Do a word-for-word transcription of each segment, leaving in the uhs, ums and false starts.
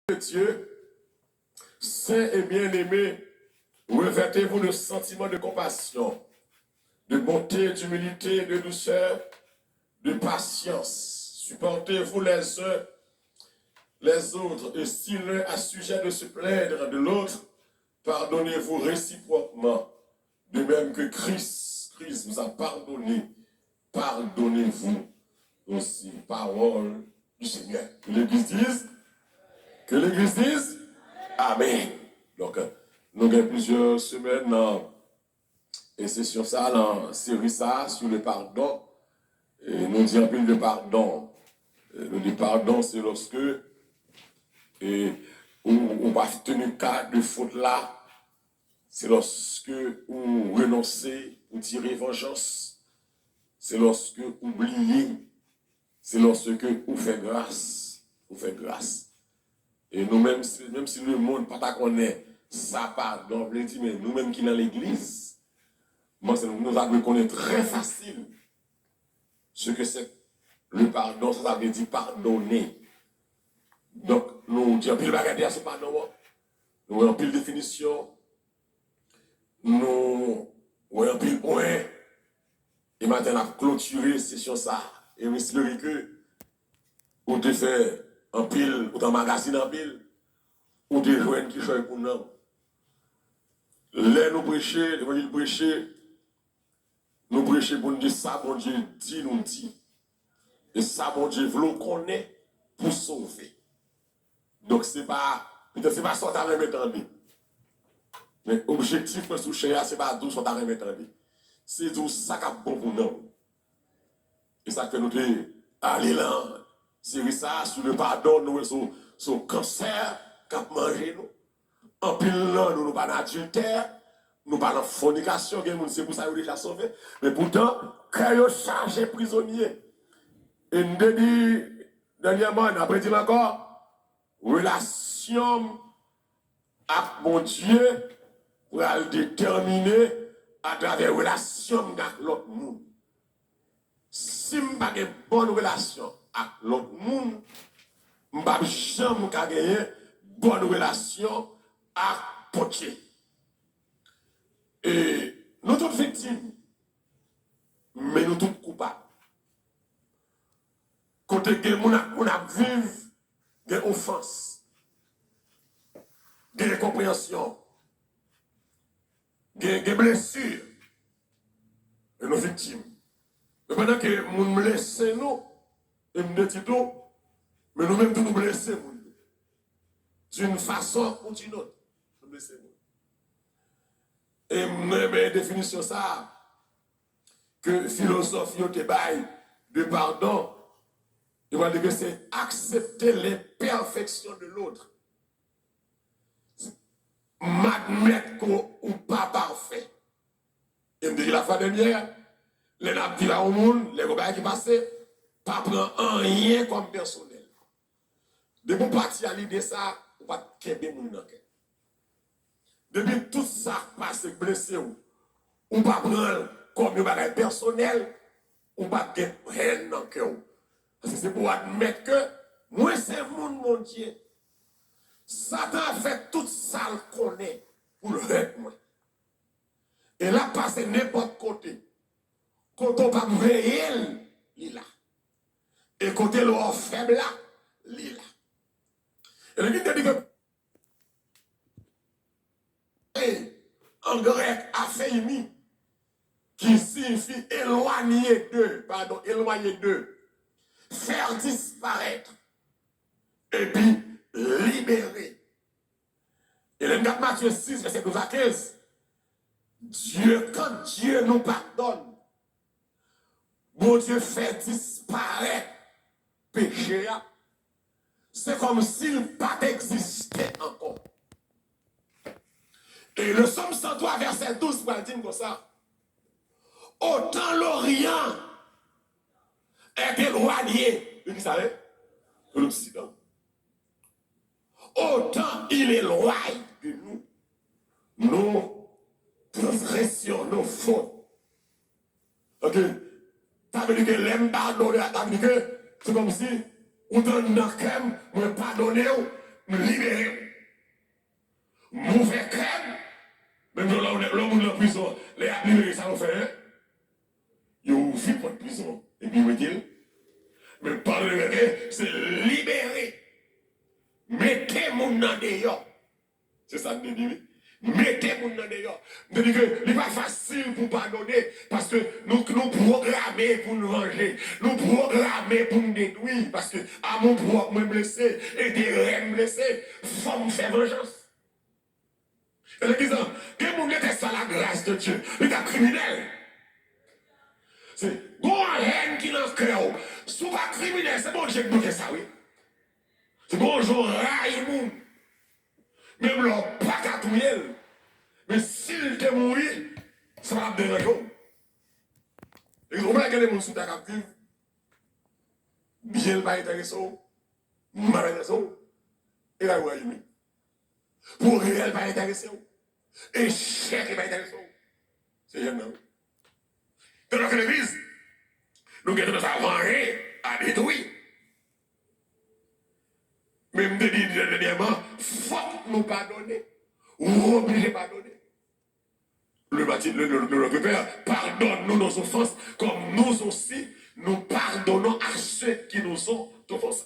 de Dieu, saints et bien-aimés, revêtez-vous de sentiments de compassion, de bonté, d'humilité, de douceur, de patience. Supportez-vous les uns les autres, et si l'un a sujet de se plaindre de l'autre, pardonnez-vous réciproquement, de même que Christ, Christ vous a pardonné, pardonnez-vous aussi. Parole du Seigneur. Que l'Église dise, que l'Église dise, Amen. Donk, nou gen plizyè semèn nan e sesyon sa, nan seri sa, sur le pardon. E nou di anpil de padon. E nou di padon, se lòske e, ou, ou pa tenu ka de fot la, se lòske ou renonse, ou tire vanjans, se lòske ou bliye, se lòske ou fè gras, ou fè gras. E nou menm, si, menm si lemonn pa ta konnen sa padon vle di, men nou menm ki nan legliz, mwen se nou ta dwe konnen trè fasil ce que c'est le pardon, sa, sa vle di padone. Donk, nou di anpil bagay deja sou padon an. Nou wè anpil definisyon. Nou wè anpil pwen. E maten, n ap klotire sesyon sa. E m espere ke ou te fè anpil, ou te anmagazine anpil, ou te jwenn kichòy pou nanm. Lè nou preche, levanjil preche, nou preche pou n di sa Bondye di nou di. E sa Bondye vle w konnen pou sove. Donk, se pa, petèt se pa sa w ta renmen tande. Men objektif mwen sou chè a, se pa di w sa w ta renmen tande. Se di w sa k ap bon pou nanm ou. E sa k fè nou te ale lan seri sa a, sou le padon, nou wè se yon, se yon kansè k ap manje nou. Anpil nan nou, nou pa nan adiltè, nou pa nan fònikasyon, gen moun se pou sa yo deja sove. Men poutan, kè yo chaje prizonye. E m te di dènyèman, n ap redi l ankò, relasyon m ak Bondye pral detèmine atravè relasyon m ak lòt moun. Si m pa gen bòn relasyon ak lòt moun, m p ap janm ka genyen bòn relasyon ak Bondye. E nou tout viktim, men nou tout koupab. Kote gen moun ak moun ap viv, gen ofans, gen enkonpreyansyon, gen, gen blesi, e nou viktim. Men pandan ke moun blese nou, e m te di tou, men nou menm tou nou blese moun yo. D'une façon ou d'une autre, nou blese moun. E m renmen definisyon sa a ke filozòf yo te bay de padon. Yo pral di ke se accepter l'imperfection de l'autre. M admèt ke w pa pafè. E m te di lafwa dènyè, lè n ap di la yon moun, lè gen bagay ki pase, pa pran anyen kòm pèsonèl. Depi w pati a lide sa, ou pa t kenbe moun nan kè. Depi tout sa k pase k blese w, ou pa pran l kòm yon bagay pèsonèl, ou p ap gen hèn nan kè w. Paske se pou w admèt ke mwen se moun Bondye. Satan ap fè tout sa l konnen pou l hèt mwen. E l ap pase nenpòt kote. Kote w p ap veye l, li la. E kote lè w fèb la, li la. E li te di ke, e, an grèk, apheimi, ki siyifi elwanye de, padon, elwanye de, fè disparèt, epi libere. E lè n gad Matye sis, vèsè douz a kenz, Dieu, quand Dieu nous pardonne, Bondye fè disparèt peche a, se kòmsi l pa t egziste ankò. E le Sòm san twa, vèsè douz, pral di n konsa, Autant l'Orient est éloigné de kisa, hein? De l'Occident. Autant il éloigne de nous nos transgressions, nos fautes. Ok? Sa vle di ke lè m padone a, sa vle di ke se kòmsi ou t anndan kè m, mwen padone w, m libere w. M ouvè kè m. Menm jan lè, lè moun nan prizon, lè y ap libere, sa yo fè, en? Yo ouvri pòt prizon epi yo mete l. Men padone, se libere. Mete moun nan deyò. Se sa m te di, wi. Mete moun nan deyò. M te di ke li pa fasil pou padone, paske nou, nou pwograme pou n vanje. Nou pwograme pou n detwi, paske amoupwòp mwen blese, enterè m blese, fò m fè vanjans. E legliz lan, gen moun gen tès la grâce de Dieu, li t ap kriminèl. Se gon hèn ki nan kè w. Si w pa kriminèl, se Bondye k bloke sa, wi. Se gon jan w rayi moun. Menm lè w pa ka touye l, men si l te mouri, sa pa t ap deranje w. E ou wè gen de moun sou tè k ap viv, byen l pa enterese w, mal pa enterese w, e la ou rayi li. Pwogrè l pa enterese w, echèk li pa enterese w. Se jèn nan, wi. Tandis ke legliz, nou gen tandans a vanje, a detwi. Men m te di dènyèman, fòk nou padone. Ou oblije padone. Le, le, le, le, Notre Père, pardonne-nous nos offenses, comme nous aussi, nous pardonnons à ceux qui nous ont offensés.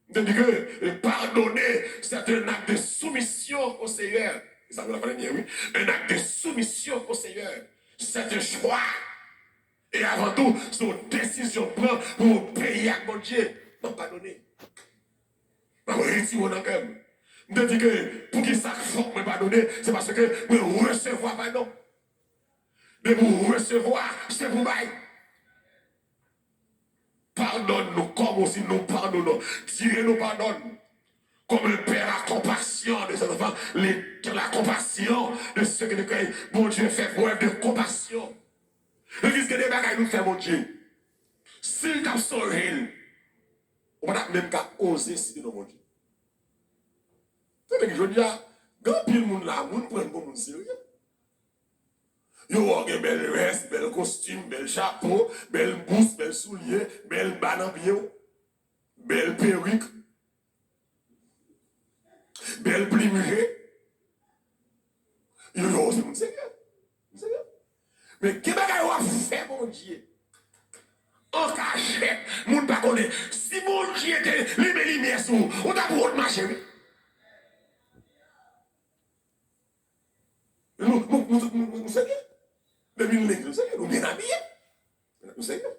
M te di ke, eh, pardonner, c'est un acte de soumission au Seigneur. E sa nou la pale byen, wi. Un acte de soumission au Seigneur. C'est un choix. E avan tou, se yon desizyon w pran pou w obeyi ak Bondye. M ap padone. M ap retire w nan kè m. M te di ke poukisa k fòk mwen padone, se paske mwen resevwa padon. Depi w resevwa, se pou bay. Pardonne-nous comme aussi nous pardonnons. Dieu nous pardonne. Comme un père a compassion de ses enfants, l'Éternel a compassion de ceux qui le craignent. Bondye fè prèv de konpasyon. Legliz, gen de bagay nou fè Bondye. Si l t ap sonje l, ou pa t ap menm ka oze site non Bondye. Tande ki jodi a, gen anpil moun la, moun pran n pou moun serye. Yo wè w gen bèl vès, bèl kostim, bèl chapo, bèl bous, bèl soulye, bèl ba nan pye w, bèl perik, bèl plim je. Yo, yo, se moun serye. Moun serye. Men gen bagay w ap fè Bondye an kachèt, moun pa konnen. Si Bondye te limen limyè sou ou, ou t ap wont mache, wi. Nou, nou, nou, nou, nou, nou serye. Depi n legliz, nou serye. Nou byen abiye. Nou serye.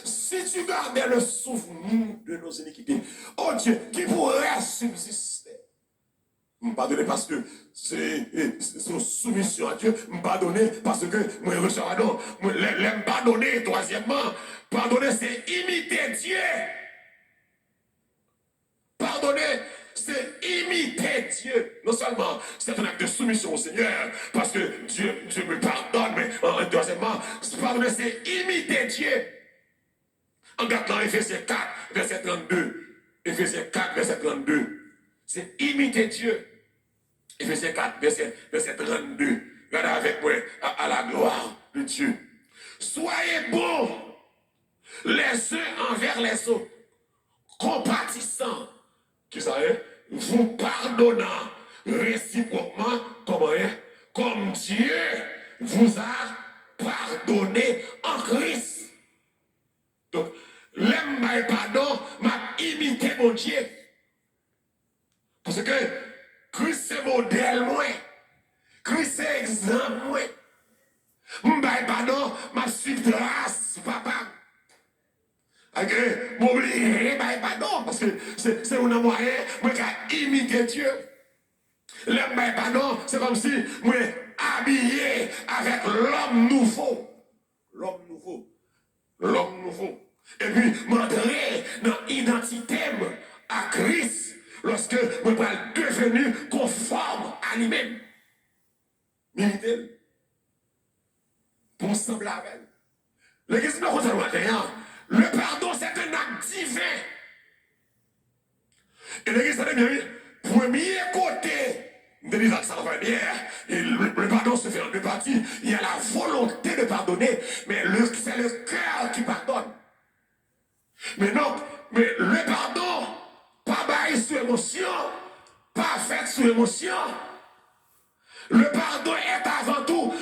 Si tu gardais le souvenir de nos iniquités, oh Dieu, qui pourrait subsister? M padone paske se, se, se yon soumisyon a Dye. M padone paske mwen resevwa padon. Mwen, lè, lè m padone, twazyèmman, padone se imite Dye. Pardonner, c'est imiter Dieu. Non seulement c'est un acte de soumission au Seigneur, parce que Dieu, Dieu me pardonne, mais euh, deuxièmement, pardonner, c'est imiter Dieu. An gad nan Efesyen kat, vèsè trannde. Efesyen kat, vèsè trannde. Se imite Dye. Efesyen kat, vèsè, vèsè trannde. Gade avèk mwen, à, à la gloire de Dieu. Soyez bons les uns envers les autres, compatissants, ki sa ye? Vous pardonnant réciproquement, kòman ye? Comme Dieu vous a pardonné en Christ. Donk, lè m bay padon, m ap imite Bondye. Paske Kris se modèl mwen. Kris se egzanp mwen. M bay padon, m ap swiv tras Papa m. Malgre m oblije bay padon, paske se, se youn nan mwayen mwen ka imite Dye. Lè m bay padon, se kòmsi mwen abiye avèk lòm nouvo. Lòm nouvo. Lòm nouvo. Epi, m antre nan idantite m a Kris lòske mwen pral deveni konfòm a li menm. M imite l. Pou m sanble avè l. Legliz, nou konn sa nou maten an. Le pardon, c'est un acte divin. E legliz, tande byen, wi. Premye kote, m te di sa, sa va byen. E le, le pardon se fait en deux parties. Il y a la volonté de pardonner, mais le, c'est le cœur qui pardonne. Men non, men le pardon pa bay sou emosyon, pa fèt sou emosyon. Le pardon est avant tout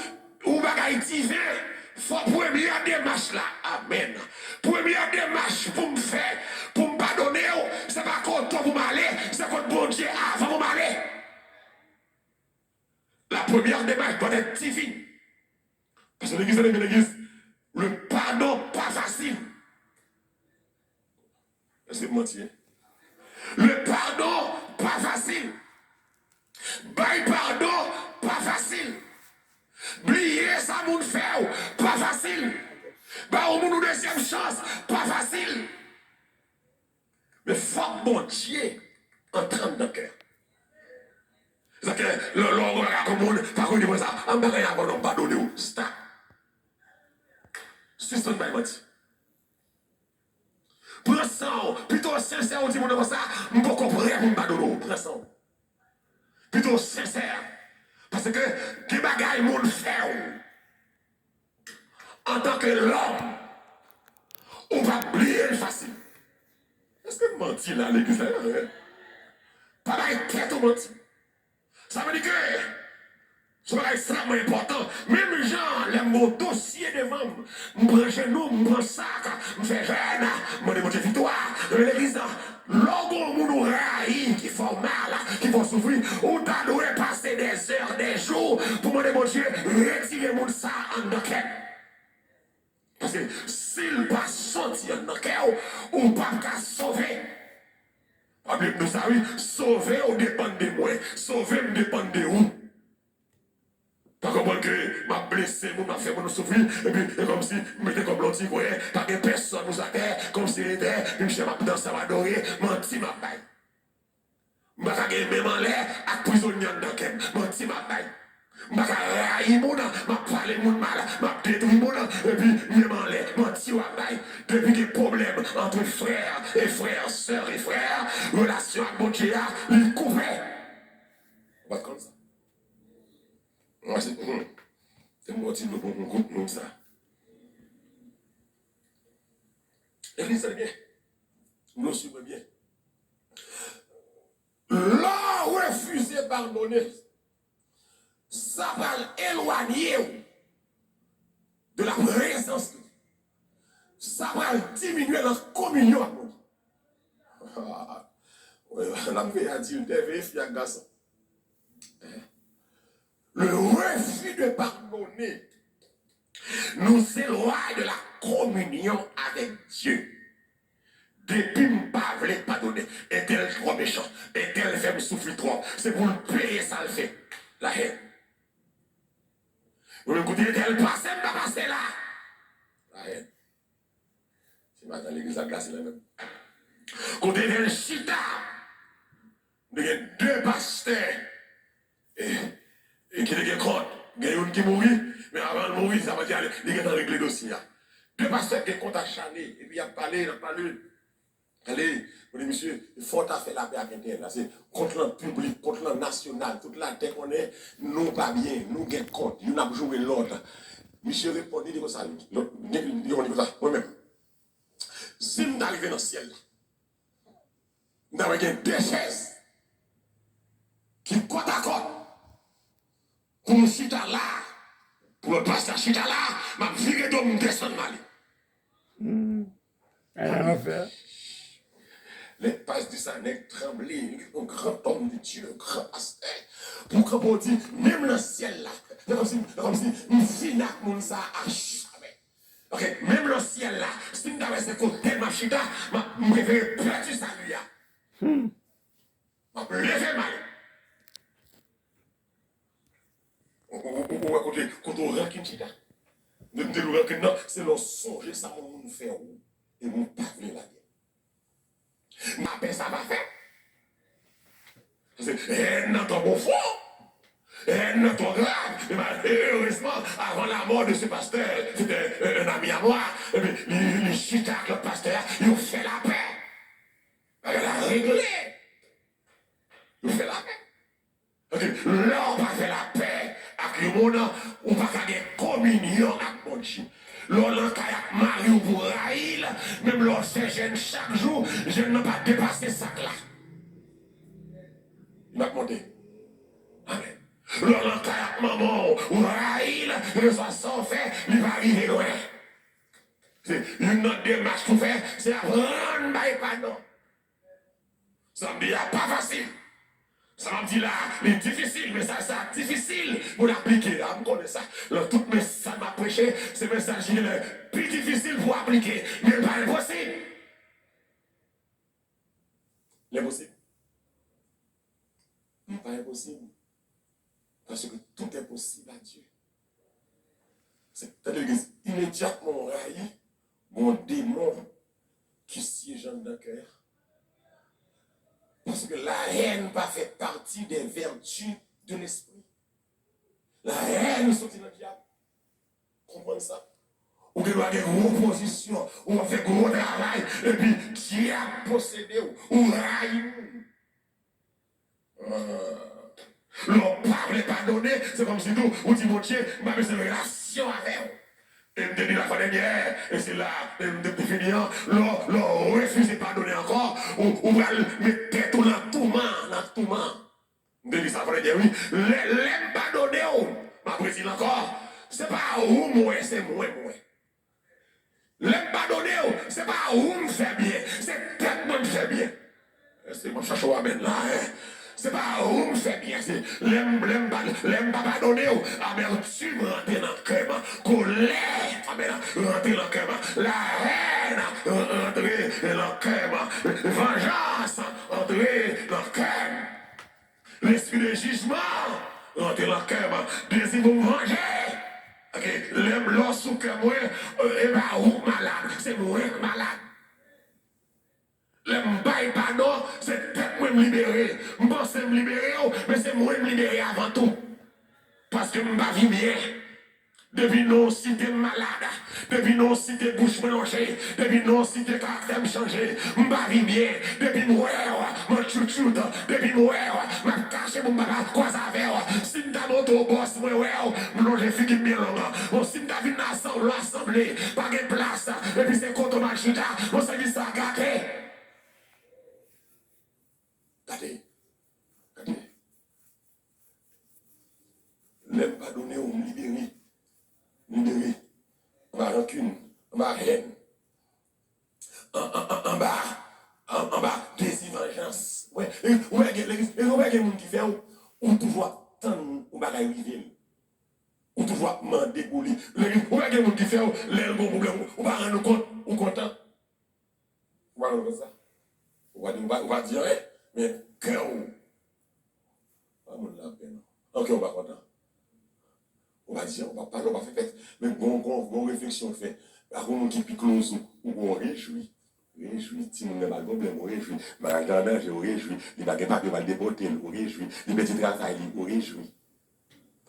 yon bagay diven. Fò premyè demach la, amèn. Premyè demach pou m fè, pou m padone w, se pa kote w pou m ale, se kot Bondye avan pou m ale. La première démarche doit être divine. Paske legliz, legliz, legliz, le pardon pa fasil. Èske m manti, en? Le pardon pa fasil. Bay padon pa fasil. Bliye sa moun fè w pa fasil. Ba yon moun yon dezyèm chans pa fasil. Men fòk Bondye antre anndan kè. Sa fè lè, lè w wè yon moun pa konnen mwen sa, an bagay avè w non, m padone w. Stop. Sispann bay manti. Pran san w. Pito w sensè, w di moun nan konsa, m poko prè pou m padone w. Pran san w. Pito w sensè. Paske gen bagay moun fè w. Antanke lòm, ou p ap bliye l fasil. Èske m manti la, legliz la? Pa bay tèt ou manti. Sa vle di ke se yon bagay ekstrèmman enpòtan. Menm jan lè m gen yon dosye devan m, m pran jenou, m pran sak, m fè jèn, m mande Bondye viktwa. Nan legliz la, lè w gen yon moun ou rayi, ki fè w mal, ki fè w soufri, ou ta dwe pase dèzè, dèjou pou mande Bondye retire moun sa anndan kè m. Paske si l pa soti anndan kè w, ou p ap ka sove. Pablo m di w sa wi, sove w depann de mwen, sove m depann de ou. Pa konprann ke m ap blese moun, m ap fè moun soufri, epi e kòmsi m mete kò m nan yon ti kwen, pa gen pèsonn sou atè, kòmsi e tè, epi m chita m ap danse, m adore, manti m ap bay. M pa ka gen men m anlè ak prizonye anndan kè m. Manti m ap bay. M pa ka rayi moun, m ap pale moun mal, m ap detwi moun, epi men m anlè. Manti w ap bay. Depi gen pwoblèm antre frè e frè, sè e frè, relasyon ak Bondye a, li koupe. Ou pa t konn sa? Mwen se, hmm. Se m kontinye pou m kout moun sa. Epi sa byen. Nou swiv mwen byen. Lè w refize padone, sa pral elwanye w de la prezans de Dye. Sa pral diminye nan kominyon ak Bondye. Wi, n ap veye adilte, veye fi ak gason. Le refus de pardonner nous éloigne de la communion avec Dieu. Depi m pa vle padone, entèl twò mechan, entèl fè m soufri twòp, se pou l peye sa l fè. Lahèn. Ou menm kote entèl pase, m pa pase la. Lahèn. Se maten legliz la glase la menm. Kote entèl chita, m te gen de pastè e, e ki te gen kont. Gen youn ki mouri, men avan l mouri, sa vle di li gentan regle dosye a. De pastè gen kont ak Chane, epi y ap pale, y ap pale. Tande, mwen di misye, fò w ta fè lapè ak entèl la. Se kont lan piblik, kont lan nasyonal, tout latè konnen nou pa byen, nou gen kont, youn ap joure lòt. Misye reponn, li di konsa, li, li, li reponn konsa, mwen menm, si m ta rive nan syèl la, m ta wè gen de chèz ki kòtakòt pou m chita la, pou lòt pastè chita la, m ap vire do m desann m ale. Hmm. Ay, anfè. Lè pastè di sa, nèg tranble, li yon gran homme de Dieu, yon gran pastè. Pou kanpe w di, menm nan syèl la, se kòmsi, se kòmsi m fin ak moun sa a jamè. Ok, menm nan syèl la, si m ta wè se kote m ap chita, m ap, m prefere pèdi sali a. Hmm. M ap leve m ale. Ou, ou, ou, ou wè kote, kote rankin chita. Depi m te di w rankin nan, se lè w sonje sa yon moun fè w, epi w pa vle lage. Lapè sa pa fèt. Paske hèn nan twò pwofon. Hèn nan twò grav. E malerezman, avant la mort de ce pasteur, c'était un, un ami à moi. Epi li, li chita ak lòt pastè a, yo fè lapè. Bagay la regle. Yo fè lapè. Paske lè w pa fè lapè ak yon moun, ou pa ka gen kominyon ak Bondye. Lè w nan kay ak mari w pou w rayi l, menm lè w fè jèn chak jou, jèn nan pa depase sak la. Li p ap monte. Amèn. Lè w nan kay ak manman w, ou rayi l, keseswa sa w fè, li pa rive lwen. Se youn nan demach pou fè, se aprann bay padon. Sa m di a pa fasil. Sa m ap di la, li difisil, mesaj sa difisil pou l aplike. A, m konnen sa. Nan tout mesaj m ap preche, se mesaj ki genlè pi difisil pou aplike, men l pa enposib. L enposib. Li pa enposib. Parce que tout est possible à Dieu. Se, tande legliz, imedyatman w rayi, gon demon ki syeje anndan kè a. Parce que la haine pa fè pati des vertus de l'esprit. La haine soti nan dyab. Konprann sa. Ou gen dwa gen gwo pozisyon, ou ap fè gwo travay, epi dyab posede w, ou rayi moun. Ah. Lè w pa vle padone, se kòmsi tou, ou di Bondye, m pa bezwen relasyon avè w. E m te di lafwa dènyè, e se la, e m te fini an, lè w, lè w refize padone ankò, ou, ou pral met tèt ou nan touman, nan touman. M te di sa frè Jerry, lè, lè m padone w, m ap redi l ankò, se pa ou m wè, se mwen m wè. Lè m padone w, se pa ou m fè byen, se tèt mwen m fè byen. Èske m ap chache w amèn la, en? Se pa ou m fè byen, se lè m, lè m pa, lè m pa padone w, amètim rantre nan kè m, kolè, amèn, rantre nan kè m, la haine rantre nan kè m, vengeance rantre nan kè m. Lespri de jijman rantre nan kè m. Dezi pou m vanje. Ok, lè m lò sou kè mwen, e pa ou k malad, se mwen k malad. Lè m bay padon, se tèt mwen m libere. M panse m libere w, men se mwen m libere avan tou. Paske m pa viv byen. Depi non w site m malad, depi non w site bouch mwen lonje, depi non w site karaktè m chanje, m pa viv byen. Depi m wè w, m an tchoutchout, depi m wè w, m ap kache pou m pa kwaze avè w. Si m ta montre w bòs mwen wè w, m lonje figi m byen long. Bon, si m ta vin nan asanble, asanble, pa gen plas, epi se kote w m al chita, bon, sèvis la gate. Gade, gade. Lè m padone w, m libere. M libere. Anba rankin, anba hèn, an, an, an, anba, an, anba dezi vanjans. Wè, e, ou wè gen, e, ou wè gen moun ki fè w, ou toujou ap tann yon bagay rive l. Ou toujou ap mande pou li. Ou wè gen moun ki fè w, lè l gon pwoblèm, ou pa rann ou kont, ou kontan. Ou pa konn sa. Ou pa di, ou pa, ou pa di anyen, men kè w pa moun lapè non. An kè w pa kontan. Ou pa di anyen, ou pa pale, ou pa fè fèt. Men gon, gon, gon refleksyon w fè. Pa gon moun ki pi close ou, ou gon rejwi. Rejwi, timoun nan pa gen pwoblèm, ou rejwi. Malad la an danje, ou rejwi. Li pa gen papye, yo pral depòte l, ou rejwi. Li pèdi travay li, ou rejwi.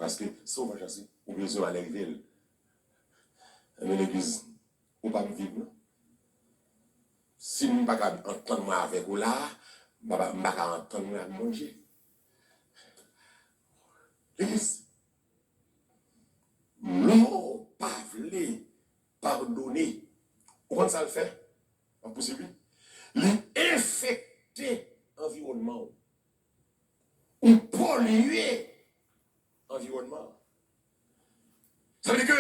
Paske se yon vanjans wi, ou bezwen malè rive l. Enben legliz, ou p ap viv non. Si m pa ka antann mwen avèk ou la, m pa, m pa ka antann mwen ak Bondye. Legliz, lè w pa vle padone, ou konn sa l fè? M ap pouswiv wi. Li enfekte anviwònman w. Ou polye anviwònman an. Sa vle di ke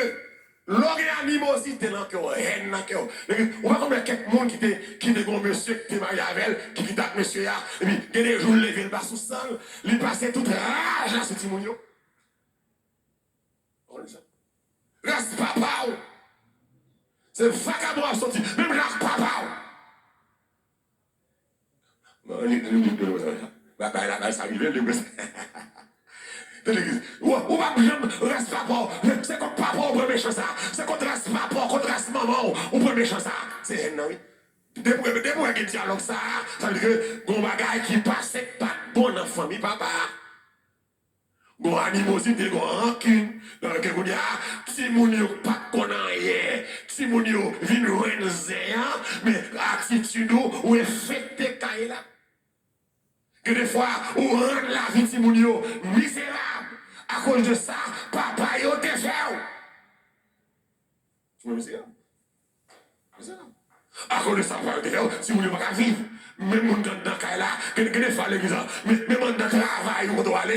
lè w gen animozite nan kè w, hèn nan kè w, ou pa konn wè kèk moun ki te, ki te gen yon mesye ki te marye avè l, ki kite ak mesye a, epi gen de jou l leve l pa sou san l, li pase tout raj la sou timoun yo. Ou konn sa? Ras papa w. Se vakabon w ap soti, menm jan ak papa w. Bagay la, bagay sa rive, li wè sa. Tande ki, ou, ou p ap janm ras papa w. Se kont papa w ou pran mechan sa. Se kont ras papa w, kont ras manman w, ou pran mechan sa. Se hèn nan, wi. Depi, depi w gen dyalòg sa, sa vle di ke gon bagay ki pase k pa t bon nan fanmi papa a. Gon animozite, gon rankin. Donk, kounye a, timoun yo pa t konn anyen. Timoun yo vin jwenn zen an, men atitid ou, ou enfekte kay la. Gen de fwa, ou rann lavi timoun yo mizerab akoz de sa papa yo te fè w. Timoun yo mizerab. Mizerab. Akoz de sa papa yo te fè w, timoun yo pa ka viv. Menm moun k anndan kay la, gen, gen de fwa legliz la, men, menm anndan travay. kote w ale.